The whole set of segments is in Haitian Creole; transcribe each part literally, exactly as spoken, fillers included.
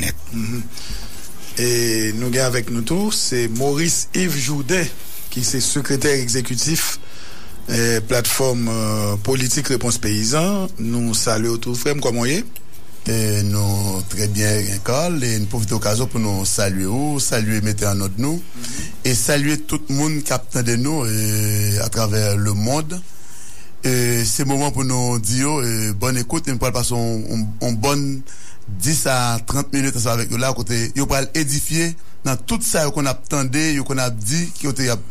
nèt. E nou gen avèk nou tou, se Maurice Yves Jourdain, ki se sekretè egzekitif, eh, platfòm, eh, politik Repons Peyizan. Nou salye w tou, frè m, kòman w ye? E nou trè byen, Carl, e n pwofite okazyon pou nou salye w, salye Mete an Òd nou, e salye tout moun k ap tande nou, e, atravè lemonn. E se moman pou nou di yo, e, bòn ekout, e n pral pase yon, yon, yon bòn dis a trant minit ansanm avèk yo la, kote yo pral edifye nan tout sa yo konn ap tande, yo konn ap di, ki kote y ap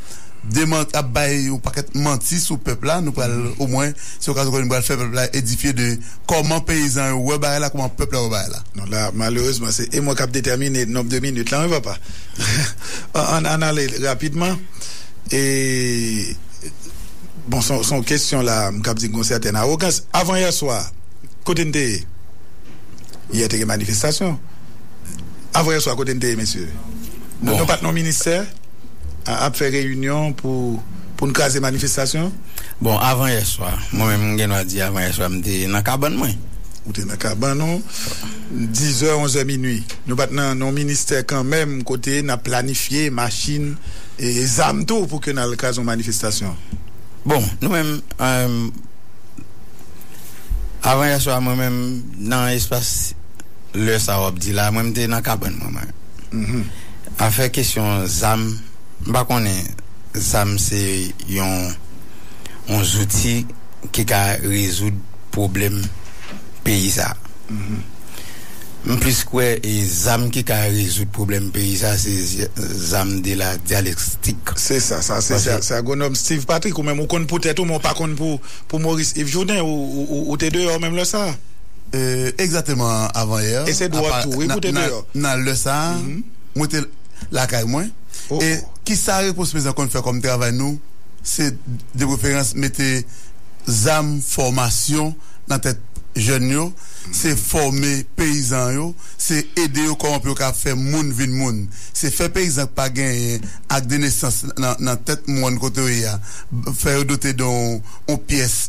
deman-, ap bay yon pakèt manti sou pèp la. Nou pral, omwen, se okazyon kote nou pral fè pèp la edifye de kòman peyizan yo wè bagay la, kòman pèp la wè bagay la. Non, la, malerezman, se e mwen k ap detèmine nonb de minit la, wi, papa. Ann, ann ale rapidman. E, bon, se yon, se yon kesyon la, m k ap di gon sètèn awogans. Avan yè swa, kote n te ye? Yè te gen manifestasyon. Avan yè swa, kote n te ye, mesye? Nou, bon, nou pa t nan ministè a, ap fè reyinyon pou, pou n kraze manifestasyon? Bon, avan yè swa, mwen menm, m gen dwa di avan yè swa, m te nan kabann mwen. Ou te nan kabann ou? Dizè, onzè, minwi. Nou pa t nan, nan ministè kanmenm kote n ap planifye machin e, e zam tou pou ke n al kraze yon manifestasyon? Bon, nou menm, eh, avan yè swa, mwen menm, nan espas lè sa w ap di la, mwen, m te nan kabann mwen, mwen. Afè kesyon zam, m pa konnen zam se yon, yon zouti ki ka rezoud pwoblèm peyi sa. M plis kwè e zam ki ka rezoud pwoblèm peyi sa, se z-, zam de la dyalektik. Se sa, sa, se sa, se agwonòm Steve Patrick, ou menm ou konn pou tèt ou, men ou pa konn pou, pou Maurice Yves Jourdain, ou, ou, ou, ou te deyò menm lè sa. E, egzakteman, avan yè. E se dwòt tou, wi, pou te deyò. Nan lè sa, mwen te lakay mwen. E kisa Repons Peyizan konn fè kòm travay nou? Se de preferans mete zam fòmasyon nan tèt jèn yo, se fòme peyizan yo, se ede yo kòman pou yo ka fè moun vin moun. Se fè peyizan k pa genyen ak de nesans nan, nan tèt mòn kote yo ye a, fè yo dote de yon, yon pyès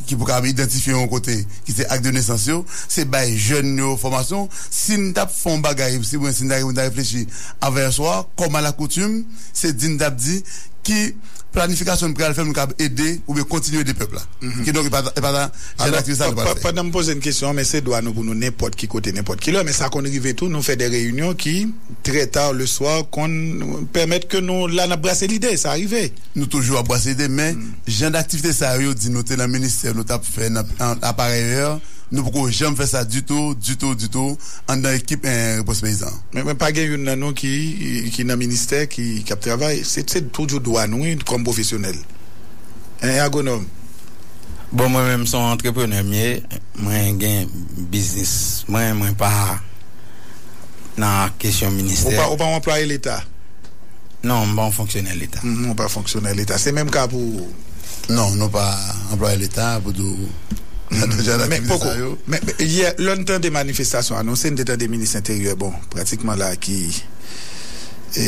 ki pou ka idantifye yon kote ki se ak de nesans yo, se bay jèn yo fòmasyon. Si n t ap fè yon bagay, si mwen, si n ta, ta reflechi avan yè swa, kòm alakoutim, se di n t ap di ki planifikasyon n pral fè pou n kab ede oubyen kontinye ede pèp la. Kidonk, e pa, e pa jan daktivite sa nou pral fè. Pandan m poze n kesyon, men se dwa nou pou nou nenpòt ki kote, nenpòt ki lè, men sa konn rive tou, nou fè de reyinyon ki trè ta le swa, konn pèmèt ke nou la n ap brase lide, sa rive. Nou toujou ap brase lide, men jan daktivite sa yo, yo di nou te nan ministè, nou t ap fè nan, an, aparèyè, nou poko janm fè sa ditou, ditou, ditou, anndan ekip, eh, Repons Peyizan. Men, men pa gen youn nan nou ki, ki nan ministè, ki, ki ap travay. Se, se toujou dwa nou, wi, kòm pwofesyonèl. En, agwonòm. Bon, mwen menm, se yon antreprenè m ye. Mwen gen biznis mwen, mwen pa nan kesyon ministè. Ou pa, ou pa yon anplwaye leta? Non, m pa yon fonksyonè leta. Mhm, ou pa fonksyonè leta. Se menm ka pou ou? Non, nou pa anplwaye leta, pou di w, nan jan aktivite sa yo. Men, men, yè, lè n tande manifestasyon anonse, n te tande minis enteryè, bon, pratikman la, ki, e,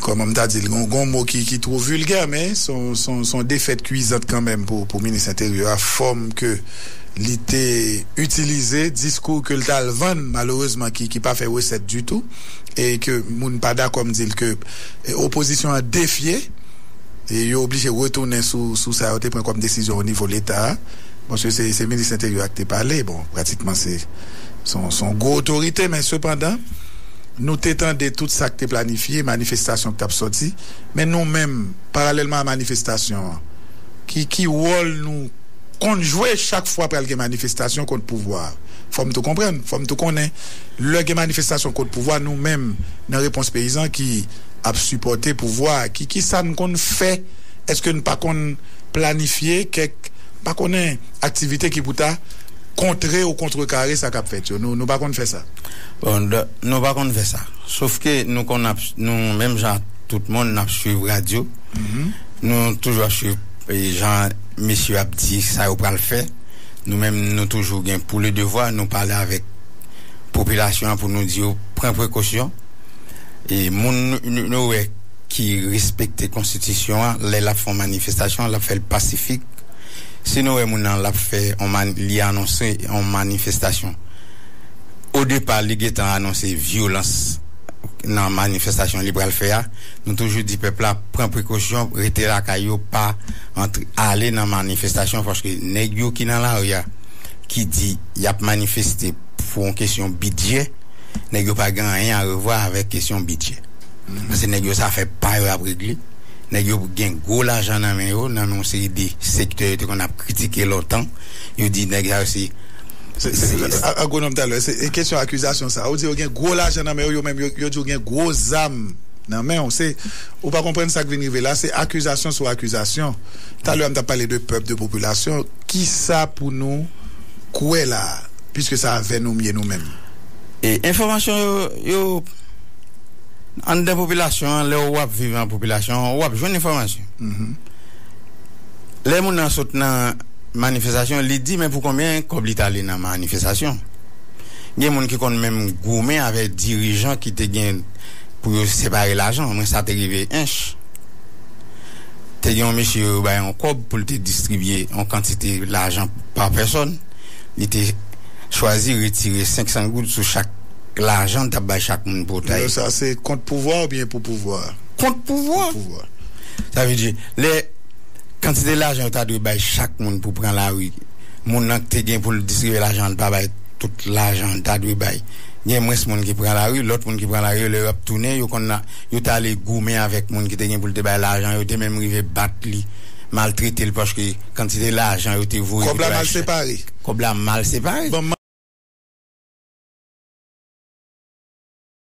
kòman m ta di l, gon, gon mo ki, ki twò vilgè, men se yon, se yon, se yon defèt kuizant kanmenm pou, pou minis enteryè a, fòm ke li te itilize, diskou ke l t al vann, malerezman, ki, ki pa fè resèt ditou, e ke moun pa dakò, m di l ke, e, opozisyon an defye, e yo oblije retounen sou, sou sa yo te pran kòm desizyon o nivo leta a, paske se, se minis enteryè a ki te pale, bon, pratikman se, se yon, se yon gwo otorite, men sepandan, nou te tande tout sa k te planifye, manifestasyon k t ap sòti, men nou menm, paralèlman a manifestasyon an, ki, ki wòl nou konn jwe chak fwa pral gen manifestasyon kont pouvwa a? Fò m tou konprann, fò m tou konnen, lè gen manifestasyon kont pouvwa, nou menm, nan Repons Peyizan ki ap sipòte pouvwa a, ki, ki sa n konn fè? Èske n pa konn planifye kèk, pa konnen, aktivite ki pou ta kontre ou kontrekare sa k ap fèt yo? Nou, nou pa konn fè sa. Bon, de, nou pa konn fè sa. Sof ke nou konn ap, nou, menm jan ak tout moun, n ap swiv radyo. Nou toujou ap swiv, e, jan mesye ap di sa yo pral fè. Nou menm, nou toujou gen pou le devwa, nou pale avèk popilasyon an pou nou di yo pran prekosyon. E moun nou, nou, nou wè ki respekte konstitisyon an, lè l ap fè yon manifestasyon, l ap fè l pasifik. Si nou wè moun nan l ap fè yon man-, li anonse yon manifestasyon Odepa, li gentan anonse vyolans nan manifestasyon li pral fè a. Nou toujou di pèp la pran prekosyon, rete lakay yo, pa antre, ale nan manifestasyon, paske nèg yo ki nan lari a, ki di y ap manifeste pou yon kesyon bidjè, nèg yo pa gen anyen a revwa avèk kesyon bidjè. Paske nèg yo, sa fè pa yo y ap regle. Nèg yo gen gwo lajan nan men yo, nan men yon seri de sektè yo te konn ap kritike lontan. Yo di nèg sa yo se... Se, se, se, a- agwonòm talè, se e kesyon akizasyon sa. Ou di yo gen gwo lajan nan men yo, yo menm yo, yo di yo gen gwo zam nan men yo. Se, ou pa konprann sa k vin rive la, se akizasyon sou akizasyon. Talè a m t ap pale de pèp, de popilasyon. Kisa pou nou kwè la, piske sa avè nou m ye nou menm? E enfòmasyon yo, yo anndan popilasyon an, lè w ap viv an popilasyon an, w ap jwenn enfòmasyon. Lè moun nan sot nan manifestasyon, li di men pou konbyen kòb li t ale nan manifestasyon. Gen moun ki konn menm goumen avèk dirijan ki te gen pou yo separe lajan. Mwen, sa te rive Ench. Te gen yon mesye yo bay yon kòb pou l te distribye yon kantite lajan pa pèsòn. Li te chwazi retire senk san goud sou chak lajan l t ap bay chak moun pou ta. Sa se kont pouvwa oubyen pou pouvwa? Kont pouvwa. Pouvwa. Sa vle di, lè kantite lajan yo ta dwe bay chak moun pou pran lari, moun nan ki te gen pou l distribye lajan an, li pa bay tout lajan li ta dwe bay. Gen mwens moun ki pran lari, lòt moun ki pran lari yo, lè yo ap tounen, yo konn la, yo t ale goumen avèk moun ki te gen pou l te bay lajan, yo te menm rive bat li, maltrete l, paske kantite lajan yo te voye pou te bay chak. Kòb la mal separe. Kòb la mal separe. Ban m